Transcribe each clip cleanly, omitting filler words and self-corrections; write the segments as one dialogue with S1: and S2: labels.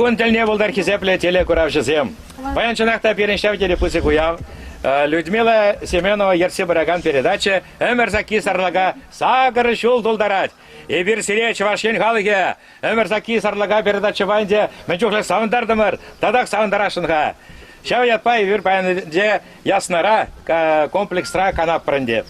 S1: кун тӗлне пултӑр хисеплӗ телекуравҫӑсем. Паян чӑнах та пирӗн ҫав тери пысӑк уяв. Людмила Семенова ертсе пыракан передача «Ӗмӗр сакки сарлака сакӑр ҫул тултарать». Эпир сире Чӑваш Ен халӑхӗ «Ӗмӗр сакки сарлака» передачӑпа ӗнтӗ мӗн чухлӗ савӑнтартӑмӑр, татах савӑнтарасшӑн-ха. Ҫав ятпа эпир паян ӗнтӗ Яснара комплексра канатпӑр ӗнтӗ.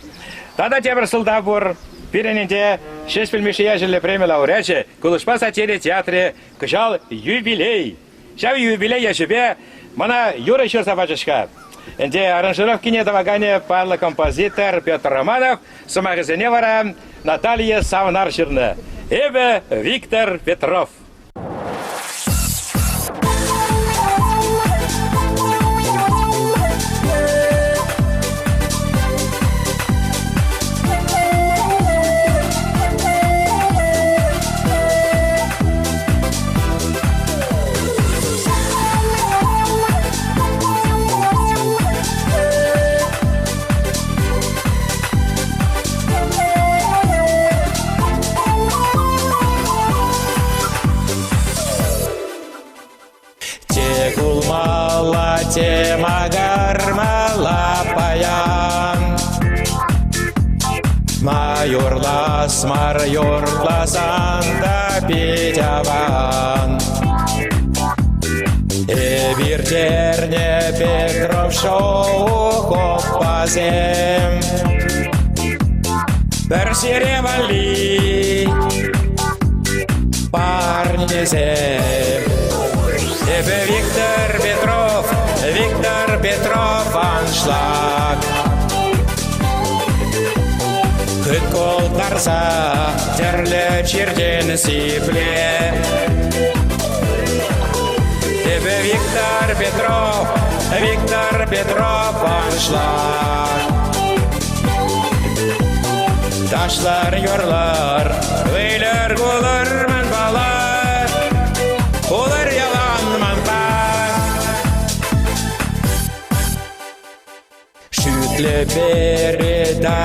S1: Тата тепӗр сӑлтав пур. Пирӗн ӗнтӗ Ҫеҫпӗл Мишши ячӗллӗ преми лауреачӗ Кулӑшпа сатира театрӗ кӑҫал юбилей. Ҫав юбилей ячӗпе мана юрӑ ҫырса пачӗҫ-ха. Ӗнтӗ аранжировкине тӑваканӗ паллӑ композитор Петр Романов, сӑмахӗсене вара Наталья Савнар ҫырнӑ. Эпӗ Виктор Петров.
S2: Те кулмалла, те макӑрмалла паян. Ма юрлас мар юрласан та пит аван. Эпир терне Петров шоу хоппасем. Пӗр сире валли парнесем. Эпӗ Виктор Петров, Виктор Петров аншлаг. Хыт култарса тӗрлӗ чиртен сипле. Эпӗ Виктор Петров, Виктор Петров аншлаг. Ташлар, юрлар, выльӑр, кулӑр манпала, Кулӑр ялан манпа. Шӳтлӗ передачӑсем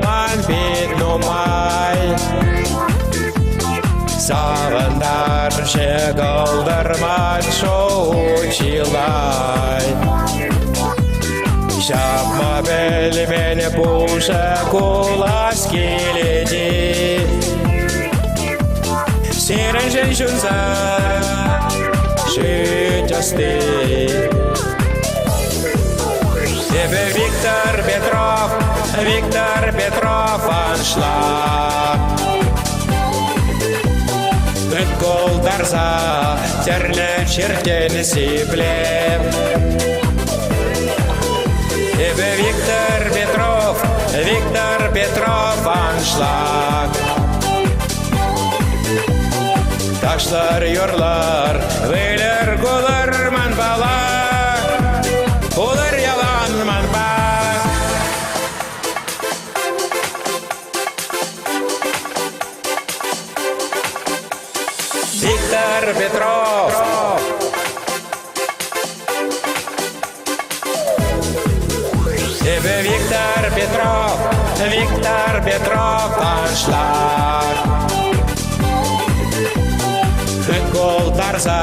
S2: ман пит нумай. Савӑнтарчӗ кӑлтӑрмач шоу чылай. Ҫапма пӗлмен пушӑ кулас килет-и? Сирӗншӗн ҫунса шӳт ӑсти. Эпӗ Виктор Петров, Виктор Петров аншлаг. Хыт култарса тӗрлӗ чиртен сиплеп. Эпӗ Виктор Петров, Виктор Петров аншлаг. Ташлар, юрлар, выльӑр, кулӑр манпала, Кулӑр ялан манпа. Виктор Петров! Эпӗ Виктор Петров, Виктор Петров аншлаг. Хыт култарса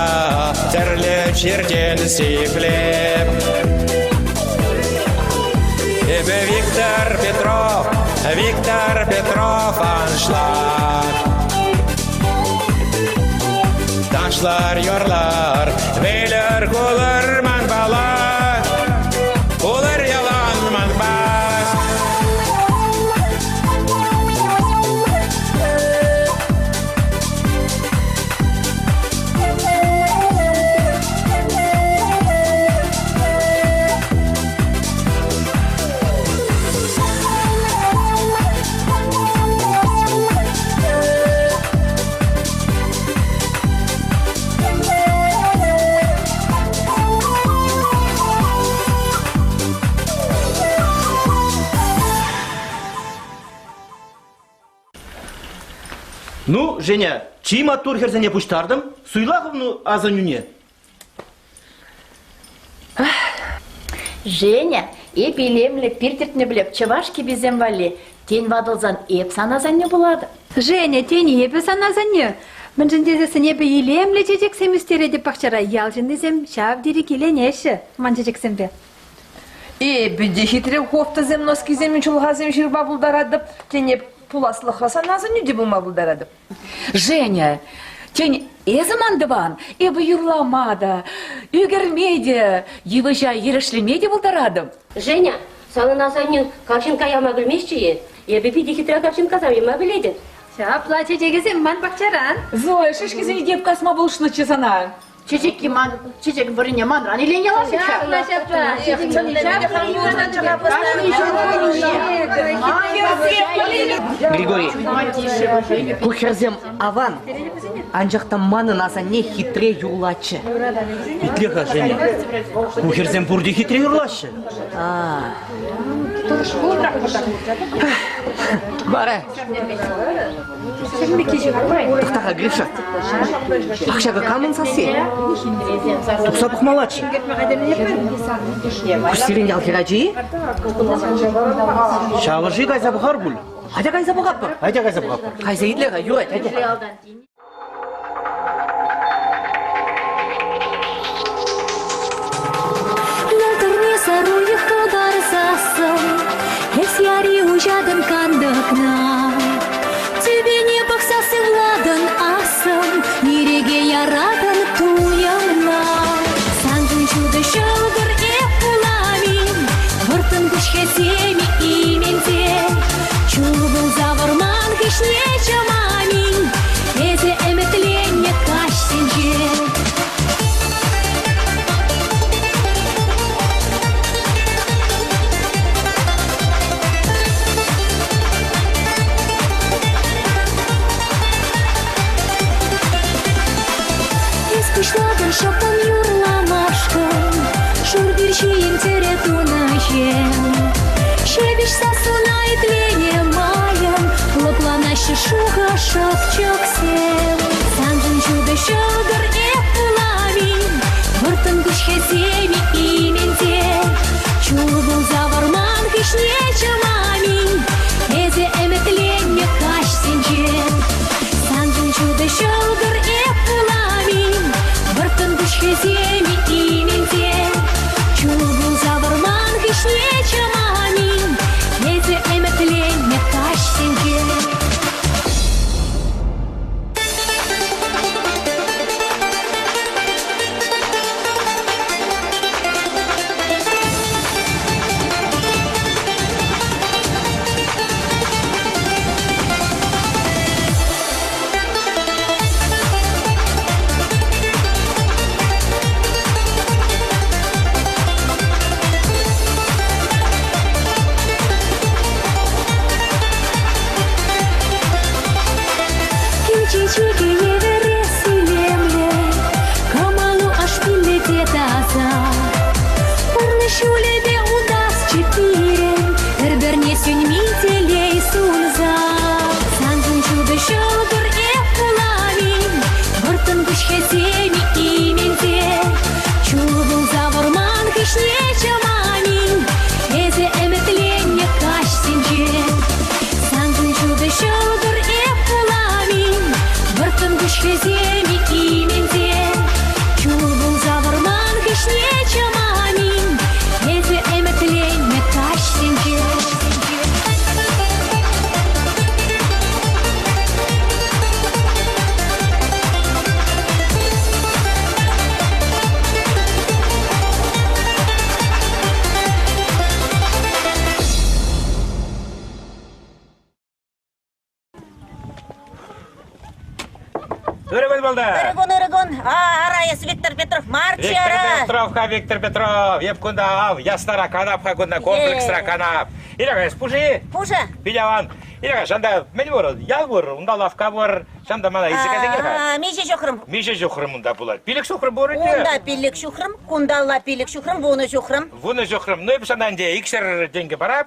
S2: тӗрлӗ чиртен сиплеп. Эпӗ Виктор Петров, Виктор Петров аншлаг. Ташлар, юрлар, выльӑр, кулӑр манпала, кулӑр ялан манпа.
S3: Ну, Женя, чи маттур хӗрсене пуҫтартӑм, суйла хӑвну асаннӳне.
S4: Женя, Эп илемлӗ пир тӗртнӗ пӗлеп чӑваш кӗписем валли. Тен, ватӑлсан эп сан асанне пулатӑп.
S5: Женя, тен, эпӗ сан асанне? Мӗншӗн тесессӗн эпӗ илемлӗ чечексем ӳстеретӗп пахчара. Ял ҫыннисем ҫав тери киленеҫҫӗ ман чечексемпе.
S6: Эпӗ те хитре кофтӑсем, носкисем, чулхасем ҫырма пултаратӑп. Тен, эп пуласлӑхра сан асаннӳ те пулма пултаратӑп.
S7: Женя, тен, эсӗ ман тӑван, эпӗ юрлама та, ӳкерме те, йывӑҫа ерешлеме те пултаратӑп.
S8: Женя, санӑн асаннӳ карҫинкка яма пӗлместчӗ-и? Эпӗ питӗ хитре карҫинккасем яма пӗлетӗп.
S5: Ҫапла чечекӗсем ман пахчаран.
S7: Зоя, шӗшкӗсене те касма пулӑшнӑччӗ сана.
S4: Чечекки ман, чечек вырӑнне манран илен ялан
S5: Ҫапла, ҫапла.
S9: Григорий, ку хӗрсем аван, анчах та манӑн асанне хитре юрлатчӗ.
S3: Итле-ха, Женя, ку хӗрсем пурте хитре юрлаҫҫӗ.
S9: Вара Тӑхта-ха, Гриша. Ах, ҫакӑ камӑн сасси?
S3: Тухса пӑхмаллаччӗ.
S9: Ку сирӗн ял хӗрачи-и?
S3: Ҫавӑши кайса пӑхар пуль.
S9: Атя кайса пӑхатпӑр.
S3: Атя кайса пӑхатпӑр.
S9: Кайса итле-ха, юрать, атя.
S10: Ялтӑрне саруйӑх кӑларсассӑн, Эс яри уҫатӑн кантӑкна. Тӳпене пӑхса сывлатӑн ассӑн, Ирӗке яратӑн туйӑмна. Саншӑн ҫутӑ ҫӑлтӑр эп пулам-и, Вӑрттӑн куҫ хӗсеми именсе. Чул пулса вӑрман хыҫне чӑмам-и, Эсӗ ӗмӗтленнӗ каҫсенче. Эс пуҫлатӑн шӑппӑн юрламашкӑн, Шур пир ҫийӗн тӗрӗ тунӑ ҫын. Ҫепӗҫ сассуна итленӗ майӑн Лӑпланаҫҫӗ шухӑ шӑпчӑксем. Саншӑн ҫутӑ ҫӑлтӑр эп пулам-и, Вӑрттӑн куҫ хӗсеми именсе. Чул пулса вӑрман хыҫне чӑмам-и, Эсӗ ӗмӗтленнӗ каҫсенче. Саншӑн ҫутӑ ҫӑлтӑр эп пулам-и, Вӑрттӑн куҫ хӗсеми именсе. Чул пулса вӑрман хыҫне чӑмам-и, Эсӗ ӗмӗтленнӗ каҫсенче. Кил чечекӗ евӗрех илемлӗ, Кӑмӑлу ӑш пиллӗ те таса. Пурнӑҫ ҫулӗпе утасчӗ пирӗн, Пӗр-пӗрне сӳнми телей сунса. Саншӑн ҫутӑ ҫӑлтӑр эп пулам-и, Вӑрттӑн куҫ хӗсеми именсе. Чул пулса вӑрман хыҫне чӑмам-и, Эсӗ ӗмӗтленнӗ каҫсенче. Саншӑн ҫутӑ ҫӑлтӑр эп пулам-и, Вӑрттӑн куҫ хӗсеми именсе. Чул пулса вӑрман хыҫне чӑмам-и, Эсӗ ӗмӗтленнӗ каҫсенче.
S1: Ырӑ кун пултӑр!
S11: Ырӑ кун, ырӑ кун. Ара, эс Виктор Петров марччӗ,
S1: Виктор
S11: ара.
S1: Петров-ха, Виктор Петров. Эп кунта ав, яснара канап-ха кунта, комплексра канап. Иле-ха, эс пуши?
S11: Пушӑ.
S1: Пит аван. Иле-ха, ҫанта мӗн пур? Ял пур, унта лавкка пур. Ҫанта мана илсе кайса кил-ха.
S11: Миҫе ҫухрӑм?
S1: Миҫе ҫухрӑм унта пулать? Пилӗк ҫухрӑм пур ӗнтӗ.
S11: Унта пилӗк ҫухрӑм, кунталла пилӗк ҫухрӑм, вунӑ ҫухрӑм.
S1: Вунӑ ҫухрӑм. Ну, эп сана ӗнтӗ икҫӗр тенкӗ парап.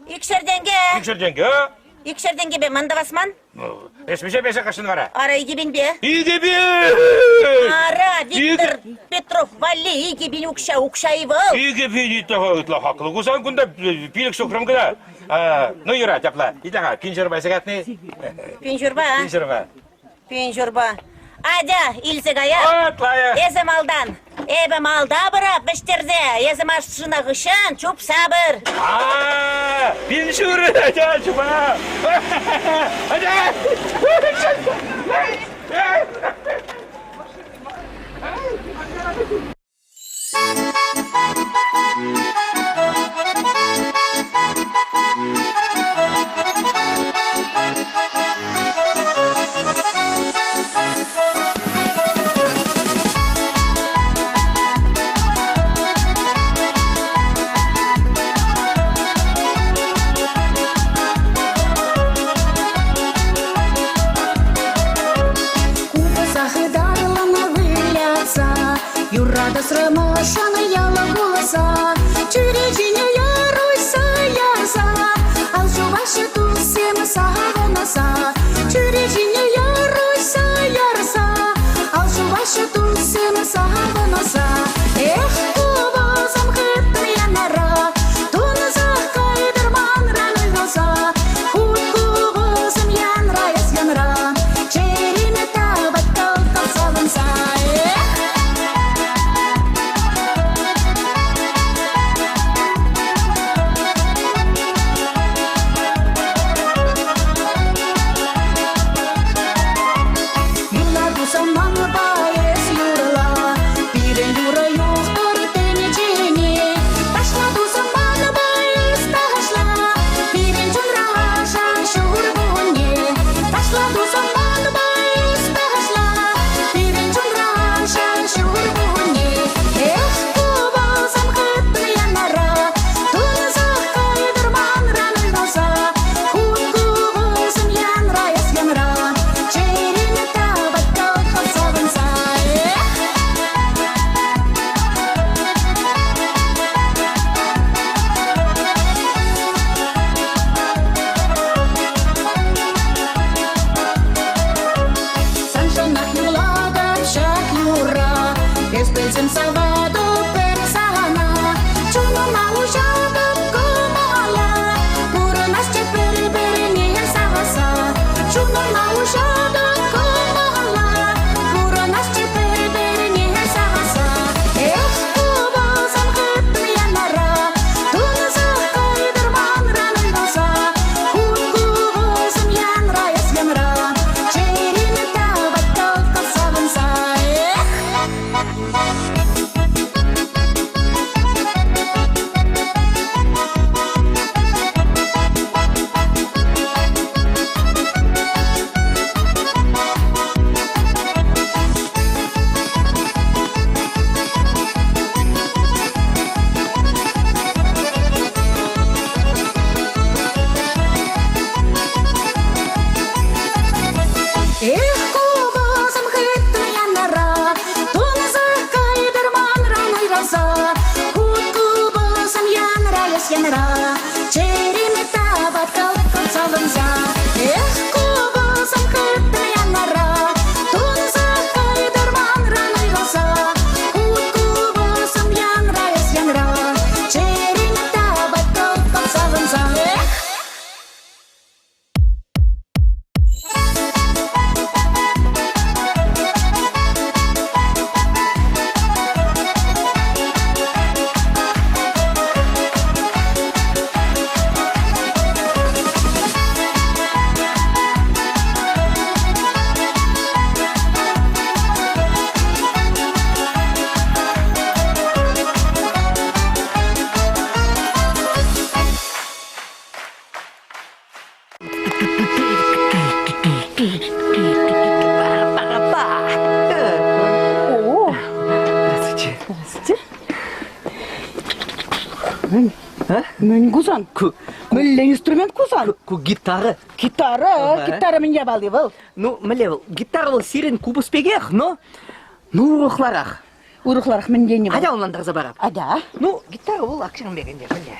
S11: Икҫӗр тенкӗ.
S1: Икҫӗр тенкӗ.
S11: Икшер тенкӗпе ман тӑвас ман?
S1: Эс миҫе песе кашӑн вара?
S11: Ара, 2000-пе.
S1: 2000!
S11: Ара, Виктор Петров валли 2000 укҫа, укҫа-и вӑл?
S1: 2000 ытла ытла хаклӑ. Кусан кунта пилӗк ҫухрӑм кӑна. Ну, юрать, апла. Итле-ха, пин ҫурпа сикатни?
S11: Пин ҫурпа, а?
S1: Пин ҫурпа.
S11: Пин ҫурпа. Атя, илсе кая.
S1: Атлая.
S11: Эсӗ малтан. Эпӗ малта пырап вӗҫтерсе. Эсӗ машина хыҫҫӑн чупса пыр.
S1: А, пин ҫурӑ, атя, чупа. Атя!
S10: Купӑса хытарланӑ выляса, Юратасран ӑшшӑн яла вуласа, Чӳречине яруйса ярса, Ал ҫупаҫҫӗ туссем савӑнса. Чӳречине яруйса ярса, Ал ҫупаҫҫӗ туссем савӑнса. Эх, купӑсӑм хыттӑн янӑра, Тунсӑх кайтӑр манран уйрӑлса. Хут купӑсӑм янра, эс янра, Чӗреме тапать кӑлт-кӑлт савӑнса. Эх! Юрла тусан манпа эс юрла, Пирӗн юрӑ юхтӑр тӗнчене. Ташла тусан манпа эс ташла, Пирӗн чунра аша ҫуркунне. Ташла тусан манпа эс ташла, Пирӗн чунра аша ҫуркунне. Эх, купӑсӑм хыттӑн янӑра, Тунсӑх кайтӑр манран уйрӑлса. Хут купӑсӑм янра, эс янра, Чӗреме тапать кӑлт-кӑлт савӑнса. Эх! Саншӑнах юрлатӑп ҫак юрра, Эс пӗлсен саватӑп пӗр сана. Чунӑма уҫатӑп кӑмӑла, Пурӑнасчӗ пӗр-пӗрне савса. Чунӑма уҫатӑп кӑмӑла, Пурӑнасчӗ пӗр-пӗрне савса. Эх, купӑсӑм хыттӑн янӑра, Тунсӑх кайтӑр манран уйрӑлса. Хут купӑсӑм янра, эс янра, Чӗреме тапать кӑлт-кӑлт савӑнса. Эх! Эх, купӑсӑм хыттӑн янӑра, Тунсӑх кайтӑр манран уйрӑлса. Хут купӑсӑм янра, эс янра, Чӗреме тапать кӑлт-кӑлт савӑнса. Эх, купӑсӑм хыттӑн янӑра, Тунсӑх кайтӑр манран уйрӑлса. Хут купӑсӑм янра, эс янра, Чӗреме тапать кӑлт-кӑлт савӑнса. Эх!
S6: О! Здравствуйте. Здравствуйте. Мӗн кусан? Мӗнле инструмент кусан?
S9: Ку гитара.
S6: Гитара? Гитара мӗн япали вӑл?
S9: Ну, мӗнле вӑл? Гитара вӑл сирӗн купӑс пекех, но ну урӑхларах.
S6: Урӑхларах мӗн тени вӑл?
S9: Атя ӑнлантарса парап.
S6: Атя.
S9: Ну, гитара вӑл акҫан пек ӗнтӗ, мӗнле?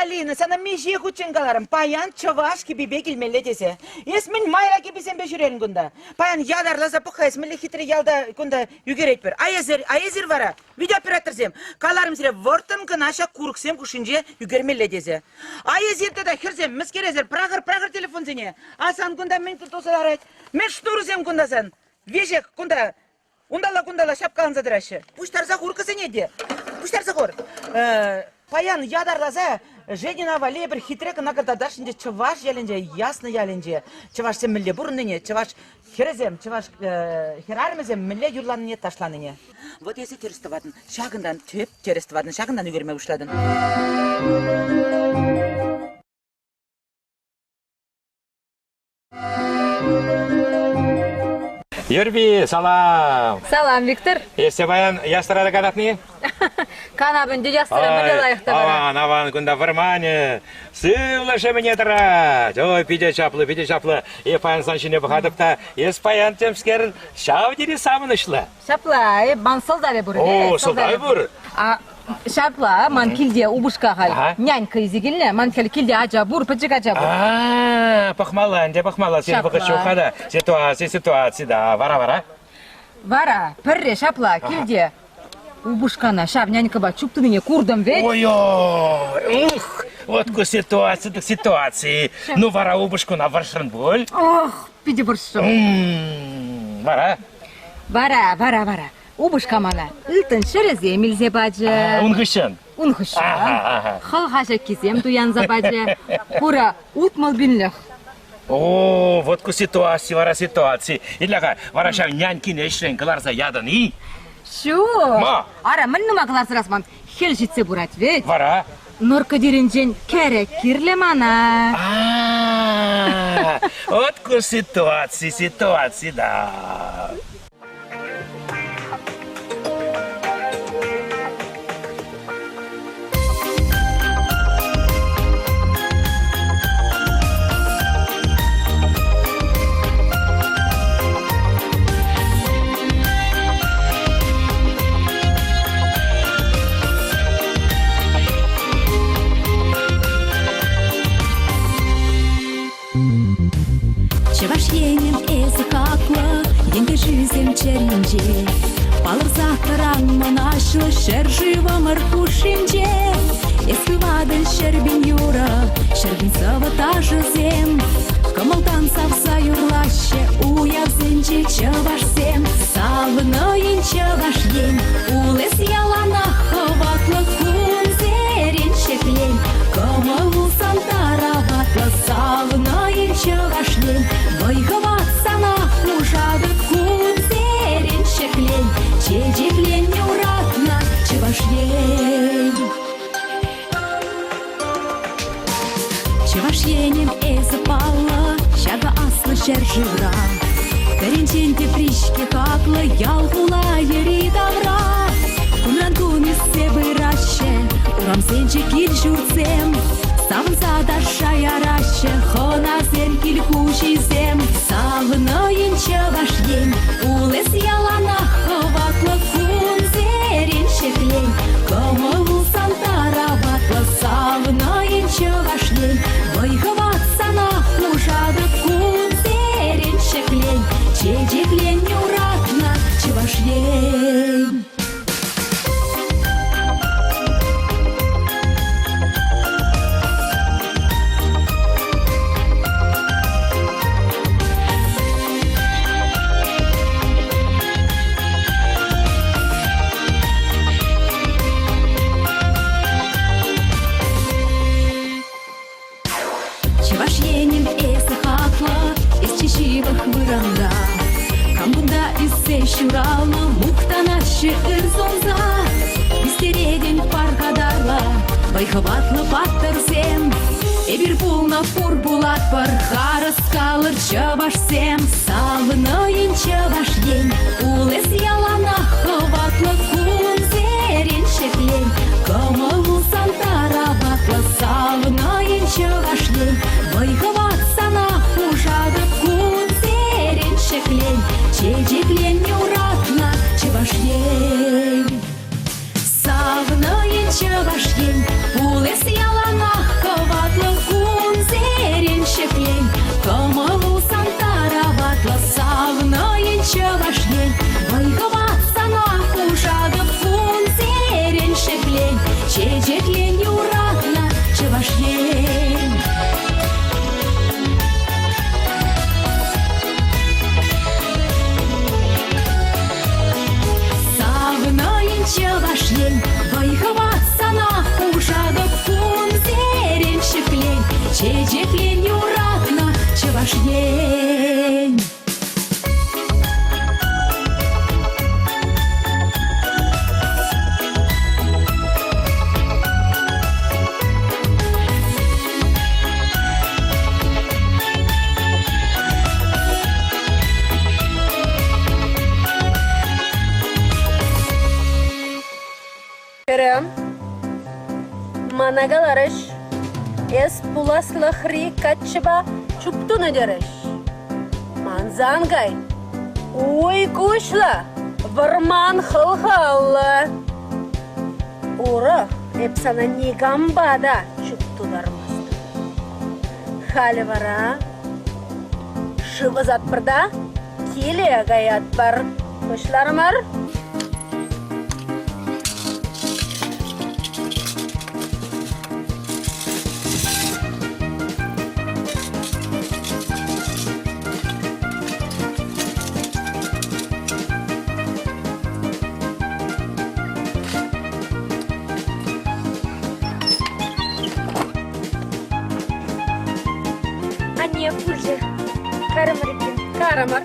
S12: Алина, сана миҫе хутчен каларӑм, паян чӑваш кӗпипе килмелле тесе. Эс мӗн майра кӗписемпе ҫӳрерӗн кунта? Паян ятарласа пӑх-ха, эс мӗнле хитре ялта кунта ӳкеретпӗр. А эсир, а эсир вара, видеооператорсем, каларӑм сире вӑрттӑн кӑна ҫак курӑксем хушшинче ӳкермелле тесе. А эсир тата хӗрсем, мӗскер эсир, прахӑр, прахӑр телефонсене. А сан кунта мӗн туса ларать? Мӗн шнурсем кунта сан? Веҫех кунта Унталла-кунталла ҫапкаланса тӑраҫҫӗ. Пуҫтарса хур кӗсене те. Пуҫтарса хур. Паян ятарласа Женина валли эпир хитре кӑна кӑтартасшӑн те чӑваш ялӗнче, Яснӑ ялӗнче чӑвашсем мӗнле пурӑннине, чӑваш хӗрӗсем, чӑваш хӗрарӑмӗсем мӗнле юрланине, ташланине. Вот эсӗ тӗрӗс тӑватӑн. Ҫакӑнтан тӗп тӗрӗс тӑватӑн, ҫакӑнтан ӳкерме пуҫлатӑн.
S1: Юрби, салам!
S5: Салам, Виктор.
S1: Эсӗ паян ястӑра кататни?
S5: Канап ӗнтӗ ястӑра мӗнле лайӑх та вара.
S1: Аван, аван, кунта вӑрманӗ, сывлӑшӗ мӗне тӑрать. Ой, питӗ чаплӑ, питӗ чаплӑ. Эп паян сан ҫине пӑхатӑп та, эс паян темскер ҫав тери савӑнӑҫлӑ.
S5: Ҫапла, эп ман сӑлтавӗ пур.
S1: О, сӑлтавӗ пур.
S5: А ҫапла, ман килте упӑшка халь нянька илсе килнӗ. Ман халь килте ача пур, пӗчӗк ача пур.
S1: А, пӑхмалла ӗнтӗ, пӑхмалла. Сирӗн вӑхӑт ҫук-ха та. Ситуаци, ситуаци, да. Вара, вара.
S5: Вара, пӗрре ҫапла килте упӑшкана ҫав нянькӑпа чуптунине куртӑм вӗт.
S1: Ой-ой, ух, вот ку ситуаци так ситуации. Ну, вара упӑшкуна вӑрҫрӑн пуль.
S5: Ох, питӗ вӑрҫрӑм.
S1: Вара?
S5: Вара, вара, вара. Упӑшка мана ылтӑн ҫӗрӗсем илсе пачӗ.
S1: Ун хыҫҫӑн?
S5: Ун хыҫҫӑн. Хӑлха ҫаккисем туянса пачӗ. Пура 60 пинлӗх.
S1: О, вот ку ситуаци, вара ситуаци. Итле-ха, вара ҫав нянькине ӗҫрен кӑларса ятӑн-и?
S5: Ҫук.
S1: Ма?
S5: Ара, мӗн нума кӑларса ярас ман? Хӗл ҫитсе пырать вӗт.
S1: Вара?
S5: Норка тирӗнчен кӗрӗк кирлӗ мана.
S1: А, вот ку ситуаци, ситуаци, да.
S10: Чӑваш Енӗм эсӗ хаклӑ, ентешӳсем чӗринче. Палӑрса тӑран мӑнаҫлӑ ҫӗршывӑмӑр хушшинче. Эс хыватӑн 100 000 юрӑ, 100 000 сӑвӑ ташӑсем. Кӑмӑлтан савса юрлаҫҫӗ уявсенче чӑвашсем. Савнӑйӑн Чӑваш Ен, пул эс яланах хӑватлӑ кунсерен ҫӗклен. Кӑмӑлу сан тараватлӑ, савнӑйӑн Чӑваш Ен. Вӑй-хӑват сана хушатӑп кунсерен ҫӗклен. Чечеклен юратнӑ Чӑваш Ен. Чӑваш Енӗм эсӗ паллӑ, ҫакӑ аслӑ ҫӗршывра. Пӗринчен тепри-ҫке хаклӑ ял-хула йӗри-тавра. Кунран-кун ӳссе пыраҫҫӗ урамсенче кил-ҫуртсем. Савӑнса ташша яраҫҫӗ хӑнасем, кил хуҫисем. Савнӑйӑн Чӑваш Ен, пул эс яланах хӑватлӑ кунсерен ҫӗклен. Кӑмӑлу сан тараватлӑ, савнӑйӑн Чӑваш Ен. Вӑй-хӑват сана хушатӑп кунсерен ҫӗклен. Чечеклен юратнӑ Чӑваш Ен. Чӑваш Енӗм эсӗ хаклӑ, эс чи ҫывӑх вырӑнта. Кам кунта ӳссе ҫуралнӑ, мухтанаҫҫӗ ыр сунса. Ӳстеретӗн пархатарлӑ, вӑй-хӑватлӑ паттӑрсем. Эпир пулнӑ пур пулатпӑр, харӑс калӑр чӑвашсем. Савнӑйӑн Чӑваш Ен, пул эс яланах хӑватлӑ кунсерен ҫӗклен. Кӑмӑлу сан тараватлӑ, савнӑйӑн Чӑваш Ен. Вӑй-хӑват сана хушатӑп кунсерен ҫӗклен. Чечеклен юратнӑ Чӑваш Ен. Савнӑйӑн Чӑваш Ен, пул эс яланах.
S13: Хӗрӗм, мана каларӗҫ, эс пуласлӑхри каччӑпа чуптунӑ терӗҫ. Манса ан кай, уй куҫлӑ, вӑрман хӑлхаллӑ. Урӑх эп сана никампа та чуптутармастӑп. Халӗ вара шыв ӑсатпӑр та киле каятпӑр. Пуҫларӑмӑр.
S14: Анне пулчӗ. Карӑмӑр иккен.
S13: Карӑмӑр.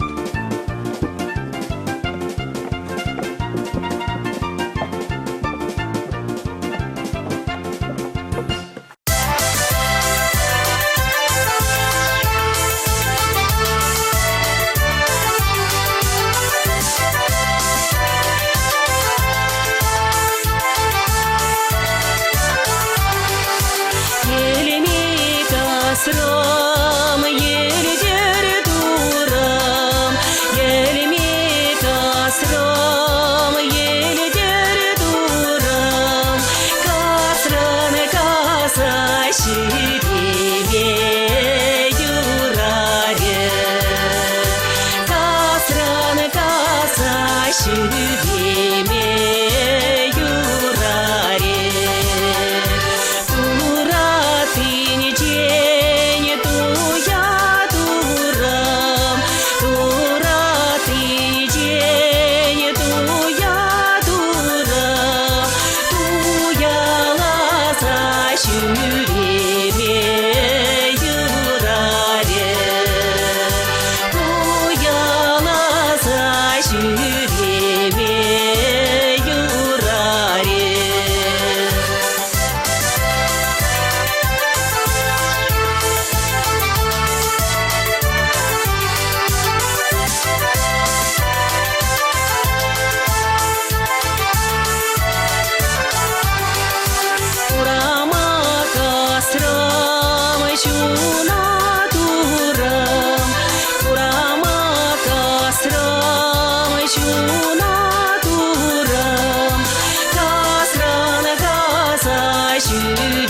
S10: Елеме касрам, елдер турам, елеме касрам, елдер турам, касран каса ҫитеме юрарӗ. Касран каса ҫитеме юрарӗ. Туратинчен туя турам, туратинчен туя турам, туяласа ҫӳреме юрарӗ. Туяласа ҫӳреме юрарӗ. Урама касрам, ҫуна турам, урама касрам, ҫуна турам, касран каса ҫӳреме.